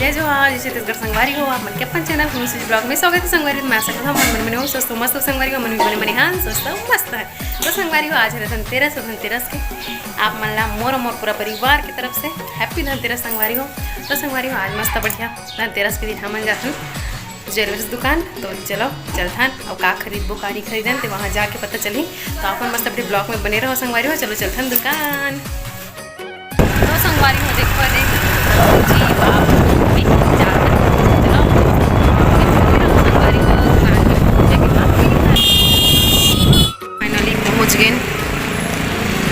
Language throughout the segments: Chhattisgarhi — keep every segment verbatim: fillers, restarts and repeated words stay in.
जय जोहार, जय छत्तीसगढ़ संगवारी हो, आप मन के अपन चैनल Home Sweet Vlog में स्वागत है संगवारी। मैं आशा करता हूँ मन मन में हो स्वस्थ हो, मस्त हो संगवारी हो, मन भी बने बने हाँ स्वस्थ हो मस्त है। तो संगवारी हो, आज है धनतेरस और धनतेरस के आप मन ला मोर और मोर पूरा परिवार की तरफ से हैप्पी धनतेरस संगवारी हो। तो संगवारी हो, आज मस्त बढ़िया धनतेरस के दिन हमन जाथन ज्वेलर्स दुकान। तो चलो चलथन, और का खरीदबो का नहीं खरीदन ते वहाँ जाके पता चलही। तो आप मन मस्त अपने ब्लॉग में बने रहो संगवारी हो। चलो चलथन दुकान। तो संगवारी हो, देखो रे, जी बाप में जाकर चलो संगवारी हो, दुकान के पहुंचे के बाद फाइनली पहुंच गए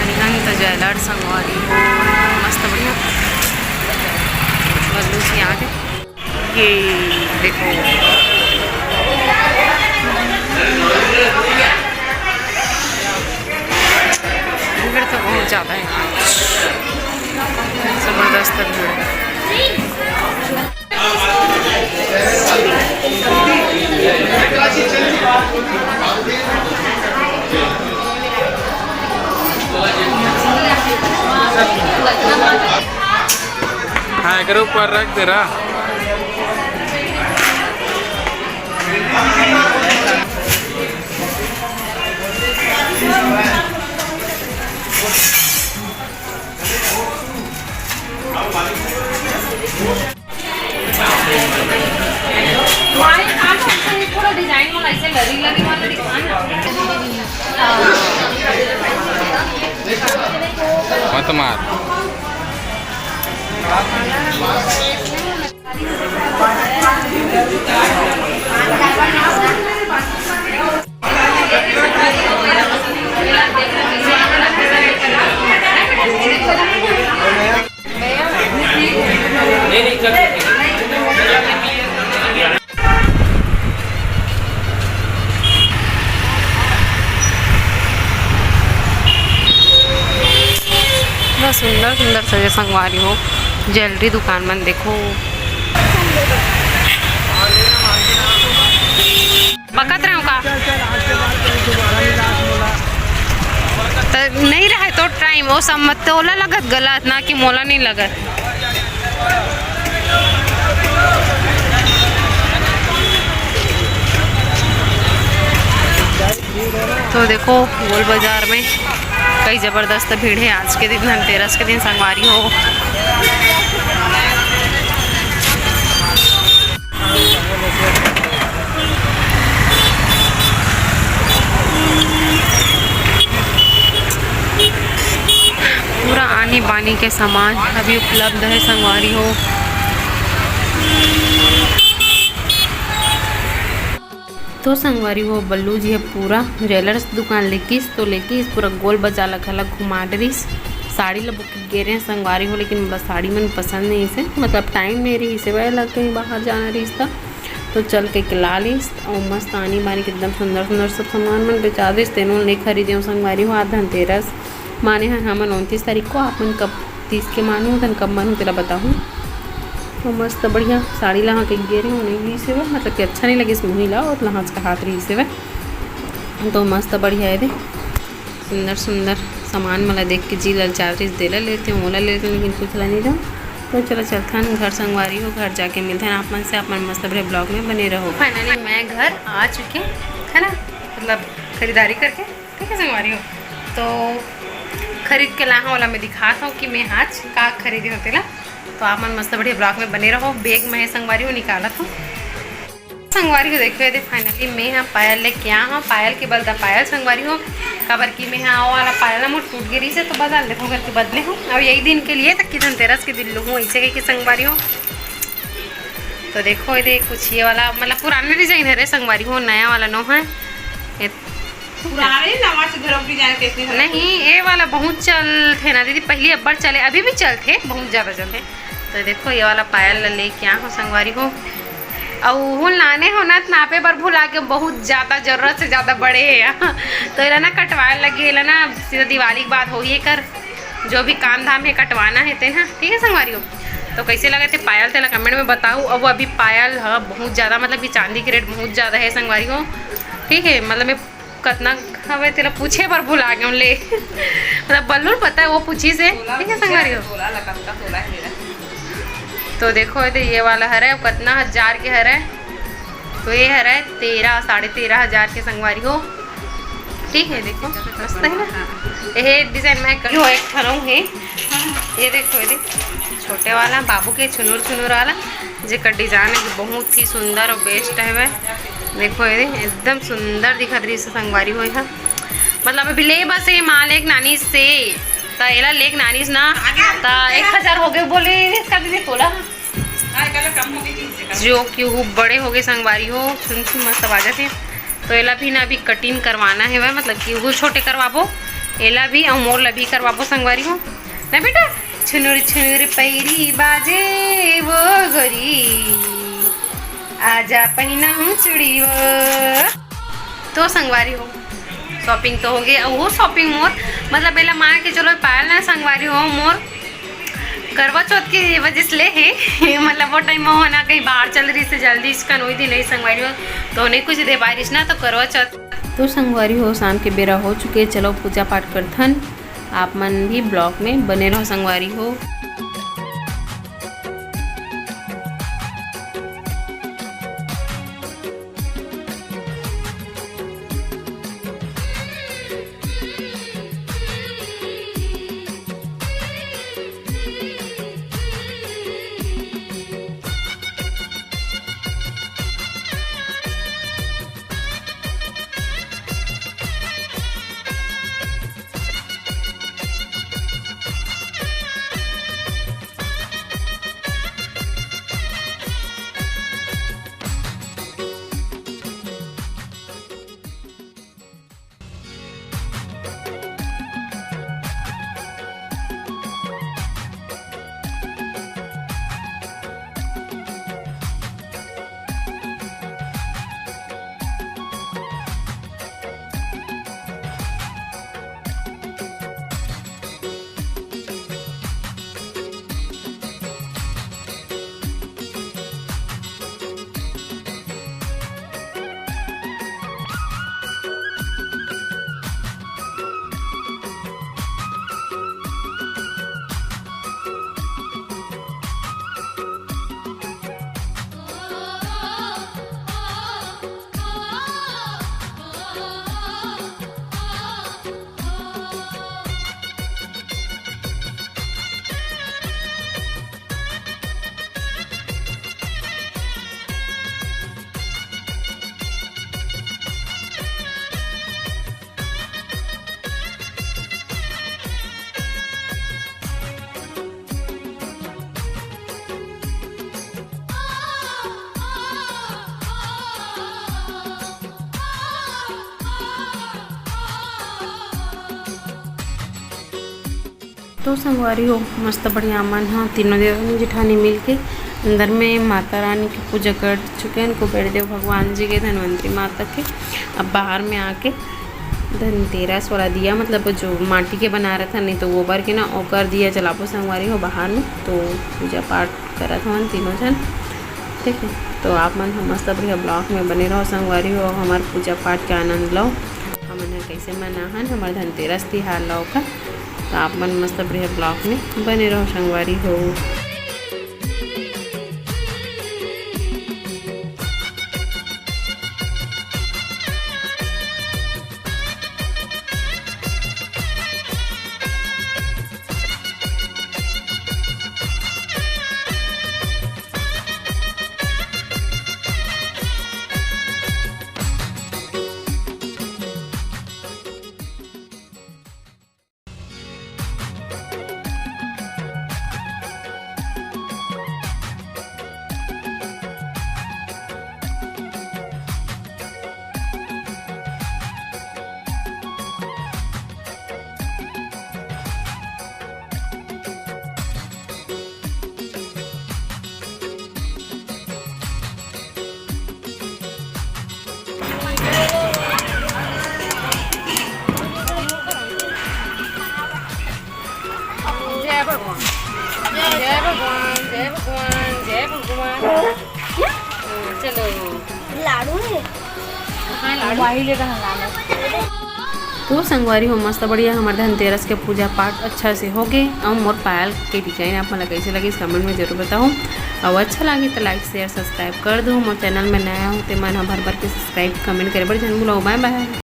अरिहंत ज्वेलर संगवारी हो। मस्त बढ़िया बल्लू जी आ गए। ये देखो, भीड़ तो बहुत ज़्यादा है, ज़बरदस्त भीड़ है। हाँ, एकरे ऊपर रख दे रहा। थोड़ा डिजाइन वाला ऐसे लरी लरी वाला दिखा ना। मत मार। इतना सुंदर सुंदर सजे संगवारी हो, ज्वेलरी दुकान मन देखो। बकत रहे का? त नहीं रहे तो टाइम, वो सब मत, तोला लगत गलत ना कि मोला नहीं लगत। तो देखो, गोल बाजार में कई जबरदस्त भीड़ है आज के दिन, धनतेरस के दिन संगवारी हो। पूरा आनी बानी के सामान अभी उपलब्ध है संगवारी हो। तो संगवारी हो, बल्लू जी ह पूरा ज्वेलर्स दुकान लेकिस तो लेकिस, पूरा गोल बाजार ला घला घुमा डरिस। साड़ी ला बुक गे रहे संगवारी हो, लेकिन मोला साड़ी मन पसंद नहीं से, मतलब टाइम नहीं रही से, वह लग कहीं बाहर जाना रही था, तो चल के ला लिस। और मस्त आनी बानी के एकदम सुंदर सुंदर सब सामान मन बेचा दिस, तेनो नहीं खरीदे संगवारी हो। आज धनतेरस माने हन हमन उनतीस तारीख को, आप मन कब तीस के मानू तन कब मानू तेला बताहूँ। तो मस्त बढ़िया साड़ी ला हाँ कही गे रहे, नहीं ली सेवा, मतलब कि अच्छा नहीं लगे इस मुही ला, और लहाज का हाथ रही सेवा। तो मस्त बढ़िया है दे, सुंदर सुंदर सामान मला देख के जी ललचात रहिस, देला लेते मोला लेते, लेकिन कुछ ला नहीं दो। तो चलो चलथन घर संगवारी हो, घर जाके मिलथन आप मन से, आप मन मस्त बढ़िया ब्लॉग में बने रहो। फाइनली मैं घर आ चुके है ना, मतलब खरीदारी करके, ठीक है संगवारी हो। तो खरीद के लाहा वाला मैं दिखात हूँ कि मैं आज का खरीदे हो तेला। तो आप मन मस्त बढ़िया ब्लॉग में बने रहो। बैग मैं संगवारी हो निकालत हूँ। संगवारी हो देखो, ये फाइनली मैं हाँ पायल लेके आ हाँ, पायल के बलदा पायल संगवारी हो, काबर कि मैं हाँ वाला पायल ना मोर टूट गे रहिस हे, तो बदल देखो करके बदले हूँ। अब यही दिन के लिए तक कि धनतेरस के दिन लूँ हूँ, ऐसे कह के संगवारी हो। तो देखो ये कुछ ये वाला मतलब पुराना डिजाइन है रे संगवारी हो, नया वाला नो है। ये पुराने नवा से घरों की जाने कैसे है। नहीं, ये वाला बहुत चलथे ना दीदी, पहली अब्बड़ चले, अभी भी चलथे, बहुत ज्यादा चलथे। तो देखो ये वाला पायल ला लेके आ हो संगवारी हो, अउ उहुन लाने हो ना, त नापे बर भुला के, बहुत ज्यादा जरूरत से ज्यादा बड़े है यहाँ। तो एला ना कटवाए लगी, एला ना सीधा दिवाली के बाद होही एकर जो भी काम धाम है कटवाना है तेन ह, ठीक है संगवारी हो। तो कैसे लगे थे पायल, तेला कमेंट में बताओ। अब अभी पायल ह बहुत ज्यादा, मतलब कि चांदी के रेट बहुत ज्यादा है संगवारी हो, ठीक है, मतलब मैं कतना हवे तेला पूछे बर भुला गेंव ले। मतलब बल्लू ल पता है, वो पूछिस हे, ठीक है संगवारी हो। तोला ला कतका तोला है मेरा? तो देखो, ये दे, ये वाला हरे, अब कतना हजार के हरे। तो ये हरे तेरह, साढ़े तेरह हजार के, संगवारी हो। ठीक है, देखो, मस्त है ना। ये डिजाइन में कर-, यो एक ठन अउ है। ये देखो, ये देख, छोटे वाला बाबू के छुनुर छुनुर वाला, जेकर डिजाइन है बहुत ही सुंदर और बेस्ट है। देखो, ये देख, एकदम सुंदर दिखत रहिस, संगवारी हो। ये मतलब अभी ले बस ये माँ लेक नानिस, त एला लेक नानिस ना, त एक हजार हो गए बोले, इसका भी तोला। हाँ, एकर कम हो गई, तीस से कम। जो कि वो बड़े हो गए, संगवारी हो, सुन सुन मस्त आवाज आथे। तो एला भी ना अभी कटिंग करवाना है, मतलब कि वो छोटे करवाबो, एला भी और मोर ला भी करवाबो, संगवारी हो ना बेटा। छुनुर छुनुर पैरी बाजे वो गोरी, आजा पहिना हूँ चूड़ी वो। तो संगवारी हो, शॉपिंग तो हो गई, और वो शॉपिंग मोर, मतलब एला मान के चलो, पायल ना, संगवारी हो, मोर करवा चौथ के वजह से ले हे। मतलब वो टाइम में हो ना, कहीं बाहर चल रहिस, जल्दी इसका नोई दिन नहीं, संगवारी हो, तो नहीं कुछ दे पारिस ना, तो करवा चौथ। तो संगवारी हो, शाम के बेरा हो चुके, चलो पूजा पाठ करथन। आप मन भी ब्लॉग में बने रहो, संगवारी हो। तो संगवारी हो, मस्त बढ़िया मन ह तीनों देवरानी जेठानी मिल के अंदर में माता रानी के पूजा कर चुके हैं, कुबेर देव भगवान जी के, धनवंतरी माता के। अब बाहर में आके धनतेरस वाला दिया, मतलब जो माटी के बना रहता, नहीं तो गोबर के ना, ओकर दिया जलाबो संगवारी हो बाहर में। तो पूजा पाठ करत हवन तीनों झन, ठीक है। तो आप मन ह मस्त बढ़िया ब्लॉग में बने रहो संगवारी हो, हमार पूजा पाठ के आनंद लो। हमन ह कैसे मनाहन हमार धनतेरस तिहार ला ओकर, तो आप मन मस्त बढ़िया ब्लॉग में बने रहो संगवारी हो। जय भगवान, जय भगवान, जय भगवान, जय भगवान। चलो। लाडू है। हाँ, लाडू। वही ले रहा लाडू। तो संगवारी हो, मस्त बढ़िया हमर धनतेरस के पूजा पाठ अच्छा से हो गए। और मोर पायल के डिजाइन आप मन ला कैसे लगिस, कमेंट में जरूर बताओ। अउ अच्छा लागे त like share subscribe कर दो। मोर channel में नया हो ते मन ह भर भर के subscribe comment करे बर झन भूलव। Bye bye।